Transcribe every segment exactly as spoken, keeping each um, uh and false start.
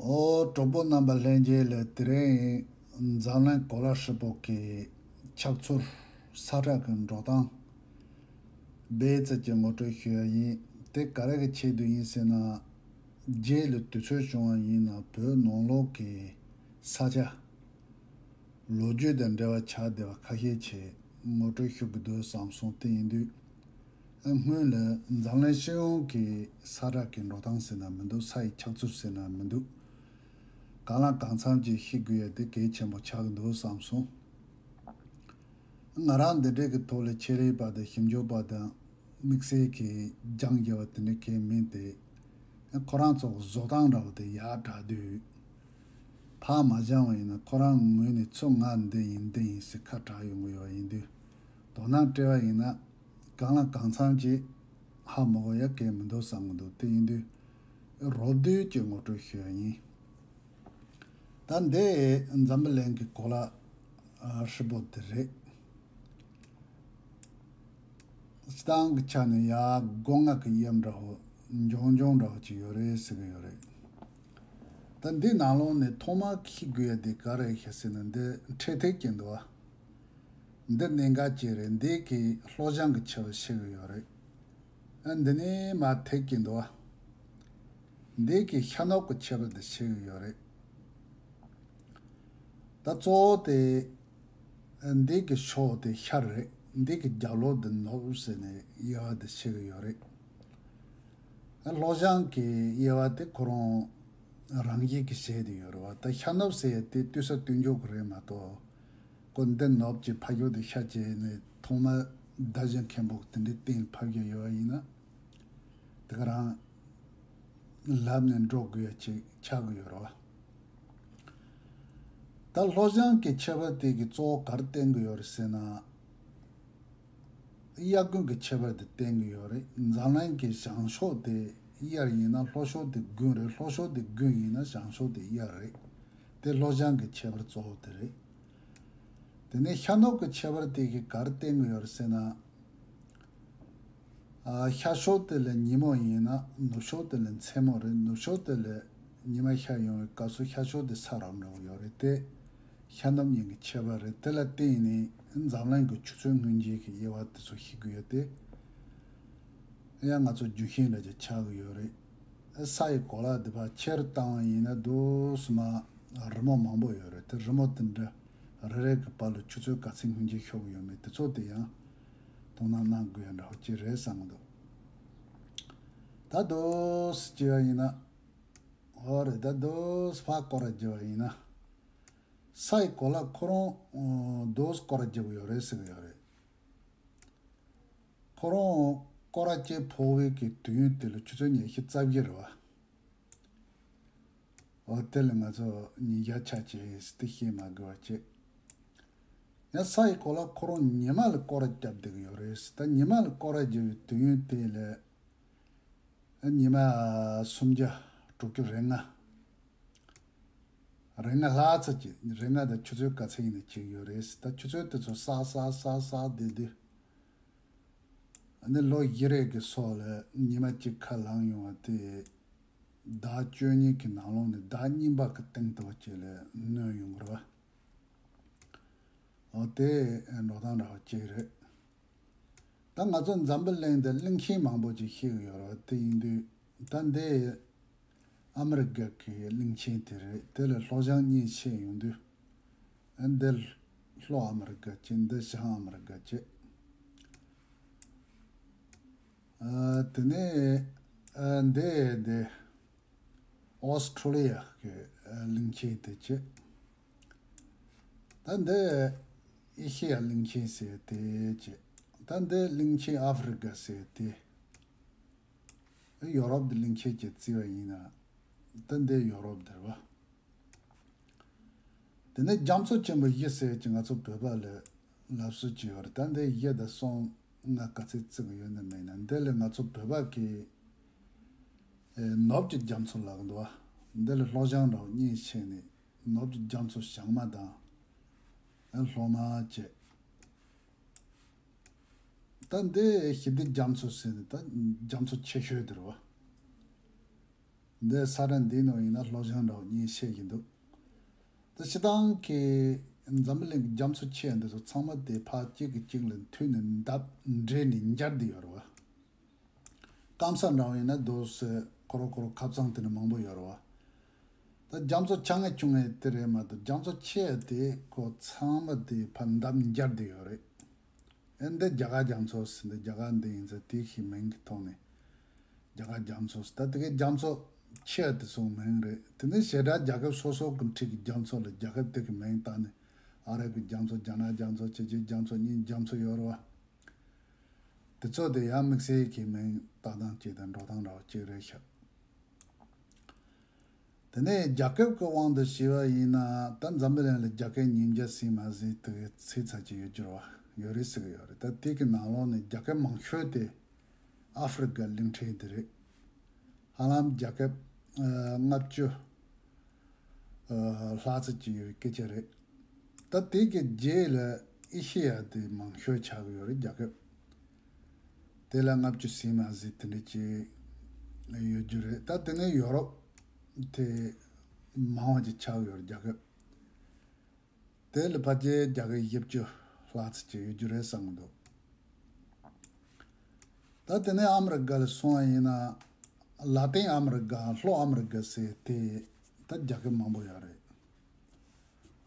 ཨོ། གྲོགས་པོ་རྣམ་པ་ལྷན་རྒྱས་ལ། དེ་རིང་འཛམ་གླིང་གོ་ལ་ཧྲིལ་པོ་གི་ཆགས་ཚུལ། ས་ཁྲ་གི་འགྲོ་སྟངས་སྦས་ཚུལ་གྱི་ངོ་སྤྲོད་ཞུ་ཡ་ཡིན། དེ་ག་རེ་གི་ཆེད་དུ་ཡིན་ཟེར་ན། རྗེས་ལ་དུས་ཚོད་བྱུང་བ་ཡིན་ན། བོད་ནང་ལོགས་ཀྱི་ས་ཆ་ལོ་རྒྱུས་དང་འབྲེལ་བ་ཆགས་བསྡད་པ་ཁ་ཤས་ཆེད་ངོ་སྤྲོད་ཞུ་གི་འདུག་བསམ་སོང་། དེ་ཡིན་དུས། ཨ། སྔོན་ལ་འཛམ་གླིང་སྤྱི་ཡོངས་ཀྱི་ས་ཁྲ་གི་འགྲོ་སྟངས་ཟེར་ན་མི་འདུག་ས་ཡི་ཆགས་ཚུལ་ཟེར་ན་མི་འདུག་གང་ལ་གང་འཚམ་ཅིག་ཤེས་དགོས་ཡ་དེ་གལ་ཆེན་པོ་ཆགས་ཀྱི་འདུག་བསམ་སོང་། ང་རང་འདི་འདྲའི་གི་ཐོག་ལ་ཆེད་ལས་པ་དང་ཞིབ་འཇུག་པ་དང་དམིགས་བསལ་གྱི་སྦྱང་དགོས་པ་དེ་འདྲ་གང་ཡང་མིན་ཏེ། ཁོ་རང་ཚོ་བཟོ་སྟངས་འདྲ་བོ་དེ་ཡག་དྲགས་དུས། ཕར་མ་སྦྱང་བ་ཡིན་ན་ཁོ་རང་ངོས་ནས་ཚུར་ང་འདི་ཡིན་འདི་ཡིན་ཟེར་ཁ་གྲགས་ཡོང་གི་ཡོད་པ་ཡིན་དུས། དོ་སྣང་སྤྲད་པ་ཡིན་ན། གང་ལ་གང་འཚམ་ཅིག་ཧ་མ་གོ་ཡ་གང་ཡང་མི་འདུག་བསམ་གྱི་འདུག་དེ་ཡིན་དུས། རོབ་བསྡུས་ཀྱི་ངོ་སྤྲོད་ཞུ་ཡ་ཡིན། ད་འདི་འཛམ་བུ་གླིང་གི་གོ་ལ་ཧྲིལ་པོ་དེ་རེད། སྤྱིར་བཏང་གི་ཆ་ནས་ཡ་སྒོ་ང་གི་དབྱིབས་འདྲ་བོ་འབྱུང་འབྱུང་འདྲ་བོ་ཅིག་ཡོད་རེད་ཟེར་གི་ཡོད་རེད། ད་འདི་ནང་ལོགས་ནས་ཐོག་མར་ཤེས་དགོས་ཡ་དེ་ག་རེ་ཤེས་ཟེར་ན། འདི་འཕྲེད་ཐིག་ཅིག་འདུག་བ། འདི་གནད་འགག་ཅིག་རེད། འདི་གིས་ལྷོ་བྱང་གི་ཁྱད་པར་ཤེས་གི་ཡོད་རེད། ཨ། འདི་ནས་མར་ཐིག་ཅིག་འདུག་བ། འདི་གིས་ཤར་ནུབ་ཀྱི་ཁྱད་པར་དེ་ཤེས་གི་ཡོད་རེད། ད་གཙོ་བོ་དེ། ཨ། འདི་གི་ཕྱོགས་དེ་ཤར་རེད། འདི་གི་རྒྱབ་ལོགས་དེ་ནུབ་ཟེར་ནས་དབྱེ་བ་དེ་ཤེས་གི་ཡོད་རེད། ཨ། ལྷོ་བྱང་གི་དབྱེ་བ་དེ་ཁོ་རང་རང་བཞིན་གྱིས་བྱས་ཏེ་ཡོད་རེད་བ། ད་ཤར་ནུབ་ཟེར་ཡ་དེ་ལྟོས་ས་ལྟོས་འཇོག་གི་རེད་མ་གཏོགས། ཁོ་འདི་ནུབ་ཀྱི་ཕ་ཤུལ་དེ་ཤར་བྱས་ནས་ཐོག་མར་མདའ་གཞུ་མཁན་པོ་དེ་འདྲའི་སྟེང་ཕབ་རྒྱུ་ཡོད་པ་ཡིན་ན། དེ་ག་རང་ལབ་ནས་འགྲོ་དགོས་ཡ་ཅིག་ཆགས་ཀྱི་ཡོད་རེད་བ། ད་ལྷོ་བྱང་གི་ཁྱད་པར་དེ་གིས་གཙོ་བོ་ག་རེ་བསྟན་གྱི་ཡོད་རེད་ཟེར་ན། དབྱར་དགུན་གྱི་ཁྱད་པར་དེ་བསྟན་གྱི་ཡོད་རེད། འཛམ་གླིང་གི་བྱང་ཕྱོགས་དེ་དབྱར་ཡིན་ན་ལྷོ་ཕྱོགས་དེ་དགུན་རེད། ལྷོ་ཕྱོགས་དེ་དགུན་ཡིན་ན་བྱང་ཕྱོགས་དེ་དབྱར་རེད། དེ་ལྷོ་བྱང་གི་ཁྱད་པར་གཙོ་བོ་དེ་རེད། དེ་ནས་ཤར་ནུབ་ཀྱི་ཁྱད་པར་དེ་གིས་ག་རེ་བསྟན་གྱི་ཡོད་རེད་ཟེར་ན། ཨ། ཤར་ཕྱོགས་དེ་ལ་ཉིན་མོ་ཡིན་ན་ནུབ་ཕྱོགས་དེ་ལ་མཚན་མོ་རེད། ནུབ་ཕྱོགས་དེ་ལ་ཉི་མ་ཤར་ཡོང་བའི་སྐབས་སུ་ཤར་ཕྱོགས་དེ་ས་རུབ་འགྲོ་གི་ཡོད་རེད་དེ། ཤར་ནུབ་གཉིས་ཀྱི་ཁྱད་པར་རེད། དེ་ལ་བརྟེན་ནས་འཛམ་གླིང་གི་ཆུ་ཚོད་སྔོན་རྗེས་ཀྱི་དབྱེ་བ་དེ་ཚོ་ཤེས་དགོས་ཡོད་དེ། ཡང་ང་ཚོ་རྒྱུན་ཤེས་འདྲ་ཅིག་ཆགས་ཀྱི་ཡོད་རེད། ས་ཡི་གོ་ལ་འདི་ཕར་ཆེར་བཏང་བ་ཡིན་ན་འདུག་སེ་མར་རི་མོ་མང་པོ་ཡོད་རེད། དེ་རི་མོ་དེ་འདྲ་རེ་རེ་གི་བར་ལ་ཆུ་ཚོད་ག་ཚོད་སྔོན་རྗེས་ཤོར་གྱི་ཡོད་མེད་དེ་ཚོ་དེ་ཡང་དོ་སྣང་གནང་དགོས་ཡ་འདྲ་བོ་ཅིག་རེད་བསམ་གྱི་འདུག་ད་འདུག་སེ་བྱས་པ་ཡིན་ན། འོ་རེད། ད་འདུག་སེ་ཕར་སྐོར་ར་བརྒྱབ་པ་ཡིན་ན། ས་ཡི་གོ་ལ་ཁོ་རང་འདུག་སེ་སྐོར་ར་བརྒྱབ་ཀྱི་ཡོད་རེད་ཟེར་གྱི་ཡོད་རེད། ཁོ་རང་སྐོར་ར་སྐྱེལ་ཕོག་པའི་གི་དུས་ཡུན་དེ་ལ་ཆུ་ཚོད་ཉི་ཤུ་རྩ་བཞི་རེད་བ། འོ་དེ་ལ་ང་ཚོ་ཉིན་ཞག་ཆ་བྱས་དེ་ཤེས་མ་དགོས་པ་བྱས། ཡང་ས་ཡི་གོ་ལ་ཁོ་རང་ཉི་མ་ལ་སྐོར་ར་བརྒྱབ་བསྡད་ཀྱི་ཡོད་རེད། ད་ཉི་མ་ལ་སྐོར་ར་བརྒྱབ་པའི་དུས་ཡུན་དེ་ལ་ཉི་མ་སུམ་བརྒྱ་དྲུག་ཅུ་རེ་ལྔ། རེ་ལྔ་ལྷག་ཙམ་ཅིག་རེ་ལྔ་དང་ཆུ་ཚོད་ག་ཚད་ཡིན་ན་ཅིག་ཡོད་རེད། ད་ཆུ་ཚོད་དེ་ཚོ་བསགས་བསགས་བསགས་བསགས་བསྡད་དུས། ཨ་ནི་ལོ་བཞི་རེ་གི་སོགས་ལ་ཉི་མ་གཅིག་ཁ་ལངས་ཡོང་བ་དེ། ཟླ་བཅུ་གཉིས་ཀྱི་ནང་ལོགས་ནས་ཟླ་གཉིས་པ་གི་སྟེང་དུ་བ་ཅིག་ལ་ནོན་ཡོང་གི་རེད་བ། འོ་དེ་འགྲོ་སྟངས་འདྲ་བ་ཅིག་རེད། ད་ང་ཚོ་འཛམ་བུ་གླིང་འདི་གླིང་ཆེན་མང་པོ་ཅིག་ཤེས་ཀྱི་ཡོད་རེད་བ། དེ་ཡིན་དུས་ད་འདི་ཨ་མི་རི་ཀ་གི་གླིང་ཆེན་དེ་རེད། དེ་ལ་ལྷོ་བྱང་གཉིས་ཕྱེ་ཡོང་དུས། ཨ། འདི་ལྷོ་ཨ་མི་རི་ཀ་བྱས། འདི་བྱང་ཨ་མི་རི་ཀ་བྱས། ཨ། དེ་ནས་ཨ་འདི་འདི་ཨོ་སི་ཁྲུ་ལི་ཡ་གི་ཨ་གླིང་ཆེན་དེ་བྱས། ད་འདི་ཨེ་ཤེ་ཡ་གླིང་ཆེན་ཟེར་དེ་བྱས། ད་འདི་གླིང་ཆེན་ཨ་ཧྥེ་རི་ཀ་ཟེར་དེ། ཡོ་རོབ་དེ་གླིང་ཆེན་གྱིས་བརྩིས་པ་ཡིན་ན། ད་འདི་ཡོ་རོབ་དེ་རེད་བ། དེ་ནས་རྒྱ་མཚོ་ཆེན་པོ་བཞི་ཟེར་གྱི་ང་ཚོ་བོད་པ་ལ་ལབ་སྲོལ་ཅིག་ཡོད་རེད། ད་འདི་བཞི་དང་གསུམ་ང་ག་ཚོད་བརྩི་གི་ཡོད་ན་མེད་ན། འདི་ལ་ང་ཚོ་བོད་པ་གིས་ཨེ་ནུབ་ཀྱི་རྒྱ་མཚོ་ལབ་གི་འདུག་བ། འདི་ལ་ལྷོ་བྱང་འདྲ་བོ་གཉིས་ཕྱེ་ནས་ནུབ་ཀྱི་རྒྱ་མཚོ་བྱང་མ་དང་ཨེ་ལྷོ་མ་བྱས། ད་འདི་ཞི་བདེ་རྒྱ་མཚོ་ཟེར་ནས་ད་རྒྱ་མཚོ་ཆེ་ཤོས་དེ་རེད་བ། འདི་ས་ཁྲ་འདིའི་ནང་ཡིན་ན་སློབ་སྦྱོང་འདྲ་བོ་གཉིས་བཤད་བཞིན་འདུག་ད་སྤྱིར་བཏང་གི་འཛམ་བུ་གླིང་གི་རྒྱ་མཚོ་ཆེ་འདི་ཚོ་ཚང་མ་དེ་ཕར་གཅིག་གིས་གཅིག་ལ་མཐུད་ནས་འདབས་འདྲེས་ནས་འབྱར་བསྡད་ཡོད་རེད་བ། སྐམ་ས་འདྲ་བོ་ཡིན་ན་རྡོ་སེ་ཁོ་རོ་ཁོ་རོ་ཁ་གཙང་དེ་འདྲ་མང་པོ་ཡོད་རེད་བ། ད་རྒྱ་མཚོ་ཆུང་ངེ་ཆུང་ངེ་དེ་རེད་མ་གཏོགས་རྒྱ་མཚོ་ཆེ་དེ་ཁོ་ཚང་མ་དེ་ཕར་འདབས་འབྱར་བསྡད་ཡོད་རེད། ཨེ་འདི་རྒྱ་གར་རྒྱ་མཚོ་ཟེར། འདི་རྒྱ་གར་འདི་ཡིན་ཟེར། དེ་ཤི་མིང་གི་ཐོག་ནས་རྒྱ་གར་རྒྱ་མཚོ་ཟེར། ད་དེ་གའི་རྒྱ་མཚོ་ཆེ་དེ་ཚོ་མིང་རེད། དེ་ནས་བྱེ་བྲག་རྒྱལ་ཁབ་སོ་སོ་གི་འཁྲིས་ཀྱི་རྒྱ་མཚོ་ལ་རྒྱལ་ཁབ་དེ་གི་མིང་བཏགས་ནས། ཨ་རི་གི་རྒྱ་མཚོ། རྒྱ་ནག་རྒྱ་མཚོ། ཅི་ཅི་རྒྱ་མཚོ་གཉིས་རྒྱ་མཚོ་ཡོད་རེད་བ། དེ་ཚོ་དེ་ཡང་དམིགས་བསལ་གྱི་མིང་བཏགས་སྟངས་གཅིག་དང་འགྲོ་སྟངས་འདྲ་བ་གཅིག་རེད་ཤག་དེ་ནས་རྒྱལ་ཁབ་ཀྱི་དབང་དུ་བྱས་པ་ཡིན་ན། ད་འཛམ་བུ་གླིང་ལ་རྒྱལ་ཁབ་ཉིས་བརྒྱ་ཟིན་མ་ཟིན་དེ་གའི་ཚིག་ཚ་ཅིག་ཡོད་རྒྱུ་རེད་བ། ཡོད་རེད་ཟེར་གི་ཡོད་རེད། ད་དེ་གི་ནང་ལོགས་ནས་རྒྱལ་ཁབ་མང་ཤོས་དེ་ཨ་ཧྥེ་རི་ཀ་གླིང་ཕྲན་དེ་རེད། ཧ་ལམ་རྒྱལ་ཁབ་ཨ་ལྔ་བཅུ་ཨ་ལྷག་ཙམ་ཅིག་ཡོད་པའི་སྐད་ཆ་རེད། ད་དེ་གི་རྗེས་ལ་ཨེ་ཤེ་ཡ་དེ་མང་ཤོས་ཆགས་ཀྱི་ཡོད་རེད། རྒྱལ་ཁབ་དེ་ལ་ལྔ་བཅུ་ཟིན་མ་ཟིན་དེ་འདྲ་ཅིག་ཡོད་རྒྱུ་རེད། ད་དེ་ནས་ཡོ་རོབ་དེ་མང་བ་ཅིག་ཆགས་ཀྱི་ཡོད་རེད། རྒྱལ་ཁབ་དེ་ལ་ཕལ་ཆེར་རྒྱལ་ཁབ་བཞི་བཅུ་ལྷག་ཙམ་ཅིག་ཡོད་རྒྱུ་རེད་བསམ་གྱི་འདུག་ད་དེ་ནས་ཨ་མི་རི་ཀ་ལ་སོང་བ་ཡིན་ན། ལ་ཏིན་ཨ་མི་རི་ཀ། ལྷོ་ཨ་མི་རི་ཀ་ཟེར་དེ་ད་རྒྱལ་ཁབ་མང་པོ་ཡོད་རེད།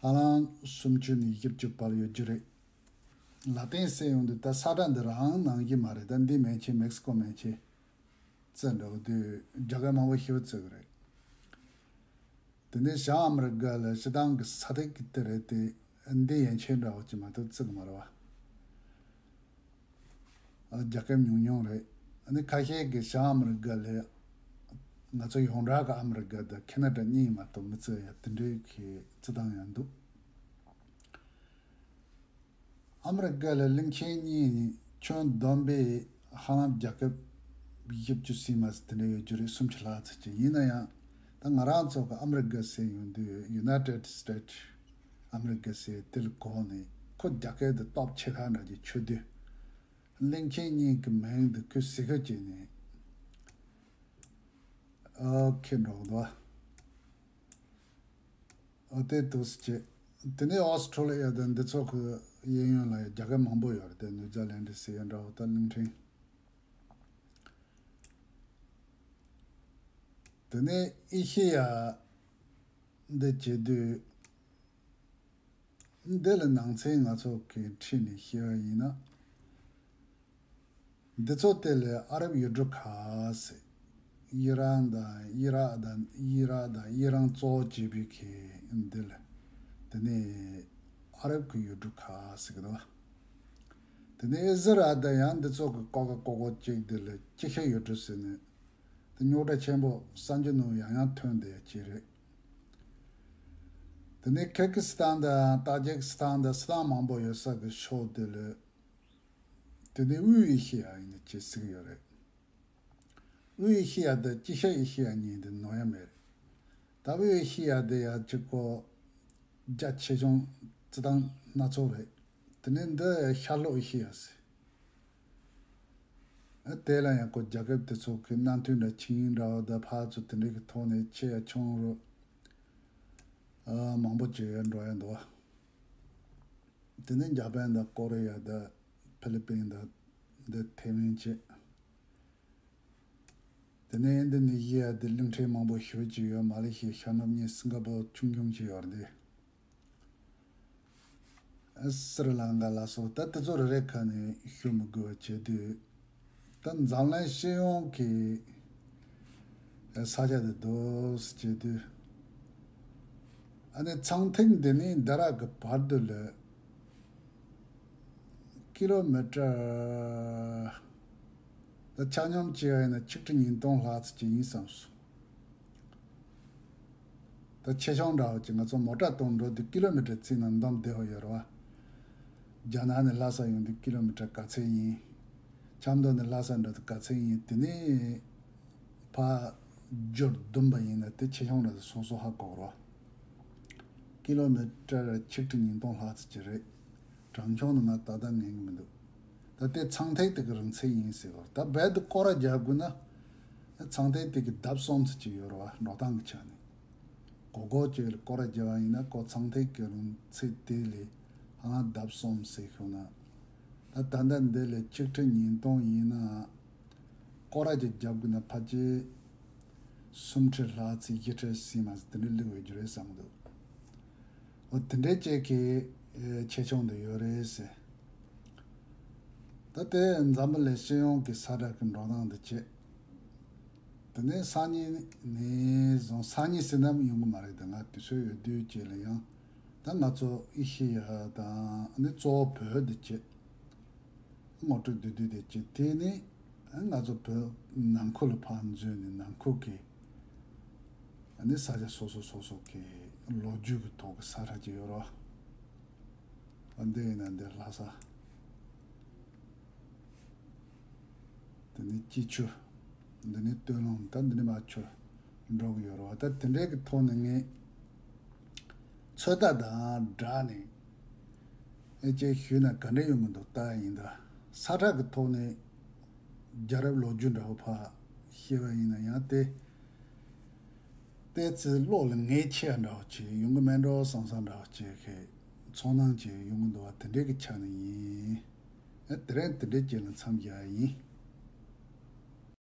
ཧ་ལམ་སུམ་ཅུ་ནས་བཞི་བཅུ་བར་ཡོད་རྒྱུ་རེད། ལ་ཏིན་ཟེར་ཡོང་དུས་ད་ས་ཁྲ་འདི་རང་ནང་བཞིན་མ་རེད། ད་འདི་མན་ཆད་མེག་སི་ཀོ་མན་ཆད་བརྩི་འགྲོ་དུས་རྒྱལ་ཁབ་མང་པོ་ཞེ་པོ་བརྩི་གི་རེད། དེ་ནས་བྱང་ཨ་མི་རི་ཀ་ལ་སྤྱིར་བཏང་གི་ས་ཐིག་གི་དེ་རེད་དེ། འདི་ཡན་ཆད་འདྲ་བོ་ཅིག་མ་གཏོགས་བརྩི་གི་མ་རེད་བ། ཨ་རྒྱལ་ཁབ་ཉུང་ཉུང་རེད། ཨ་ནི་ཁ་ཤས་ཀྱིས་བྱང་ཨ་མི་རི་ཀ་ལ་ང་ཚོ་ཡོངས་གྲགས་ཀྱི་ཨ་མི་རི་ཀ་དང་ཁེ་ན་ཌ་གཉིས་མ་གཏོགས་མི་བརྩི་ཡ་དེ་འདྲའི་གི་བརྩི་སྟངས་ཡང་འདུག་ཨ་མི་རི་ཀ་ལ་གླིང་ཆེན་གཉིས་ཁྱོན་བསྡོམས་པས་ཧ་ལམ་རྒྱལ་ཁབ་བཞི་བཅུ་ཟིན་མ་ཟིན་དེ་འདྲ་ཡོད་རྒྱུ་རེད། སུམ་ཅུ་ལྷག་ཙམ་ཅིག་ཡིན་ན་ཡང་། ད་ང་རང་ཚོ་གི་ཨ་མི་རི་ཀ་ཟེར་ཡོང་དུས་United States America ཟེར་དེ་ལ་གོ་ནས་ཁོ་རྒྱལ་ཁབ་དེ་སྟོབས་ཆེ་ཁག་འདྲ་ཅིག་ཆུད་དུས། གླིང་ཆེན་གཉིས་ཀྱི་མིང་དེ་ཁོས་ཟེར་ཁ་བྱས་ནས་ཨོ་ཁེ་འགྲོ་གི་འདུག་ཨ་དེ་འདུག་སེ་བྱས། དེ་ནས་ཨོ་སི་ཁྲུ་ལི་ཡ་དང་འདི་ཚོ་གི་གཡས་གཡོན་ལ་ཡང་རྒྱལ་ཁབ་མང་པོ་ཡོད་རེད་དེ། ནིའུ་ཛི་ལན་ཌི་ཟེར་ཡ་འདྲ་བོ། ད་གླིང་ཕྲན། དེ་ནས་ཨེ་ཤེ་ཡ་འདི་བྱེད་དུས། འདི་ལ་ནང་ཚན་ང་ཚོ་གི་ཁྲིད་ནས་བཤད་པ་ཡིན་ན། འདི་ཚོ་དེ་ལ་ཨ་རབ་ཡུལ་གྲུ་ཁག་ཟེར། ཨི་རན་དང་ཨི་རག་དང་ཨི་རག་དང་ཨི་རན་གཙོ་བོ་བྱས་པའི་གི་འདི་ལ། དེ་ནས་ཨ་རབ་ཀྱི་ཡུལ་གྲུ་ཁག་ཟེར་གི་འདུག་དེ་ནས་ཨི་ཟི་རལ་དང་ཡང་འདི་ཚོ་གི་ཀོ་ཀ་ཀོ་ཀོ་གཅིག་འདི་ལ་ཅི་ཤ་ཡུལ་གྲུ་ཟེར་ནས། དེ་རྙོག་དྲ་ཆེན་པོ་གསར་འགྱུར་ནང་ཡང་ཡང་ཐོན་བསྡད་ཡ་ཅིག་རེད། དེ་ནས་ཁེ་ཁི་སི་ཐན་དང་ཏཱ་ཇིག་སི་ཐན་དང་སི་ཐན་མང་པོ་ཡོད་ས་གི་ཕྱོགས་དེ་ལ། དེ་ནས་དབུས་ཨེ་ཤེ་ཡ་ཡིན་ན་ཅིག་ཟེར་གི་ཡོད་རེད། དབུས་ཨེ་ཤེ་ཡ་དང་དཀྱིལ་ཤར་ཨེ་ཤེ་ཡ་གཉིས་དེ་ནོར་ཡ་མེད་རེད། ད་དབུས་ཨེ་ཤེ་ཡ་དེ་ཡ་གཅིག་གོ་རྒྱ་ཆེ་ཆུང་བརྩི་སྟངས་སྣ་ཚོགས་རེད། དེ་ནས་འདི་ཤར་ལྷོ་ཨེ་ཤེ་ཡ་ཟེར། ཨ་དེ་ལ་ཡང་ཁོ་རྒྱལ་ཁབ་དེ་ཚོ་གི་མནའ་མཐུན་འདྲ་ཆིངས་ཡིག་འདྲ་བ་དང་ཕར་ཚུར་དེ་འདྲ་གི་ཐོག་ནས་ཆེ་ཡ་ཆུང་རུ་ཨ་མང་པོ་བྱས་འགྲོ་ཡ་འདུག་དེ་ནས་འཇར་པན་དང་ཀོ་རི་ཡ་དང་ཕི་ལི་པིན་དང་འདི་ཐེ་ཝན་བྱས། དེ་ནས་ཨིན་དོ་ནེ་ཤི་ཡ་དེ་གླིང་ཕྲན་མང་པོ་ཞེ་པོ་ཅིག་ཡོད། མ་ལེ་ཤི་ཡ། ཤར་ནུབ་གཉིས། སིང་ག་པོར་ཆུང་ཆུང་ཅིག་ཡོད་རེད་དེ། ཨ་སི་རི་ལང་ཀ་ལ་སོགས་ད་དེ་ཚོ་རེ་རེ་ཁ་ནས་ཞུ་མི་དགོས་པ་བྱེད་དུས། ད་འཛམ་གླིང་སྤྱི་ཡོངས་ཀྱི་ས་ཆ་དེ་འདུག་སེ་བྱེད་དུས། ཨ་ནི་ཚངས་ཐིག་འདི་ནས་འདི་རག་གི་བར་དུ་ལ་ཀི་ལོ་མི་ཊར། ད་ཆ་སྙོམས་བྱས་པ་ཡིན་ན་ཆིག་ཁྲི་ཉིས་སྟོང་ལྷག་ཙམ་ཅིག་ཡིན་བསམ་སོང་། ད་ཆེ་ཆུང་འདྲ་བོ་ཅིག་ང་ཚོ་མོ་ཊ་གཏོང་འགྲོ་དུས་ཀི་ལོ་མི་ཊར་བརྩིས་ན་འདོམས་བདེ་བོ་ཡོད་རེད་བ། རྒྱ་ནག་ནས་ལྷ་ས་ཡོང་དུས་ཀི་ལོ་མི་ཊར་ག་ཚད་ཡིན། ཆབ་མདོ་ནས་ལྷ་ས་འགྲོ་དུས་ག་ཚད་ཡིན། དེ་ནས་ཕར་འབྱོར་བསྡོམས་པ་ཡིན་ན་དེ་ཆེ་ཆུང་འདྲ་སོ་སོ་ཧ་གོ་རོགས། ཀི་ལོ་མི་ཊར་ཆིག་ཁྲི་ཉིས་སྟོང་ལྷག་ཙམ་ཅིག་རེད། གྲངས་ཆུང་ནི་ང་ཏག་ཏག་ངེས་ཀྱི་མི་འདུག་ད་ལྟའི་ཚངས་ཐིག་དེ་གི་རིང་ཚད་ཡིན་ཟེར་བ། ད་རྦད་དེ་སྐོར་ར་རྒྱག་དགོས་ན། ཚངས་ཐིག་དེ་གི་ལྡབ་གསུམ་ཙམ་ཅིག་ཡོད་རེད་བ། འགྲོ་སྟངས་ཀྱི་ཆ་ནས། གོ་གོ་ཅིག་ལ་སྐོར་ར་རྒྱབ་པ་ཡིན་ན་ཁོ་ཚངས་ཐིག་གི་ལུང་ཚིག་དེ་ལས་ཧ་ལམ་ལྡབ་གསུམ་ཟེར་ཤོག་ན། ད་ད་ལྟ་འདི་ལས་ཆིག་ཁྲི་ཉིས་སྟོང་ཡིན་ན། སྐོར་ར་ཅིག་རྒྱབ་དགོས་ན་ཕལ་ཆེར་སུམ་ཁྲི་ལྷག་ཙམ་བཞི་ཁྲི་ཟིན་མ་ཟིན་དེ་འདྲ་སླེབས་ཡོད་རྒྱུ་རེད་བསམ་འདུག་འོ་དེ་འདྲའི་ཅིག་གི་ཨེ་ཆེ་ཆུང་དུ་ཡོད་རེད་ཟེར། ད་ལྟའི་འཛམ་བུ་གླིང་སྤྱི་ཡོངས་ཀྱི་ས་ཁྲ་གི་འགྲོ་སྟངས་འདི་བྱས། དེ་ནས་སང་ཉིན་ནས་བཟུང་། སང་ཉིན་ཟེར་ནམ་ཡོང་གི་མ་རེད། ད་ང་དུས་ཚོད་ཡོད་དུས་བྱས་ལ་ཡང་། ད་ང་ཚོ་ཨེ་ཤེ་ཡ་དང་ནི་གཙོ་བོ་བོད་འདི་བྱས། ངོ་སྤྲོད་བསྡུས་བསྡུས་དེ་བྱས། དེ་ནས་ང་ཚོ་བོད་ནང་ཁུལ་ལ་ཕར་འཛུལ་ནས་ནང་ཁུལ་གྱི་ཨ་ནི་ས་ཆ་སོ་སོ་སོ་སོ་གི་ལོ་རྒྱུས་ཀྱི་ཐོག་གི་ས་ཁྲ་ཅིག་ཡོད་རེད་བ། འདི་ཡིན་ན་འདི་ལྷ་ས། འདི་ནི་སྐྱིད་ཆུ། འདི་ནི་སྟོད་ལུང་། ད་འདི་ནི་མར་ཆུ་འགྲོ་གི་ཡོད་རེད་བ། ད་དེ་འདྲའི་གི་ཐོག་ནས་ངས་ཚོད་ལྟ་དང་སྦྲགས་ནས་ཨེ་ཅེ་ཞུས་ན་ག་འདྲ་ཡོང་གི་འདུག་ལྟ་ཡིན། ད་ས་ཁྲ་གི་ཐོག་ནས་རྒྱལ་རབས་ལོ་རྒྱུས་འདྲ་བོ་ཕར་བཤད་པ་ཡིན་ན་ཡང་དེ། ཏོག་ཙམ་བློ་ལ་ངེས་ཆེ་བ་འདྲ་བོ་ཅིག་ཡོང་གི་མེད་འགྲོ་བསམ་བསམ་འདྲ་བོ་ཅིག་གི་ཚོར་སྣང་ཅིག་ཡོང་གི་འདུག་བ། དེ་འདྲའི་གི་ཆ་ནས་ཡིན། ཨེ་དེ་རིང་དེ་འདྲའི་ཅིག་ལ་མཚམས་བཞག་ཡིན།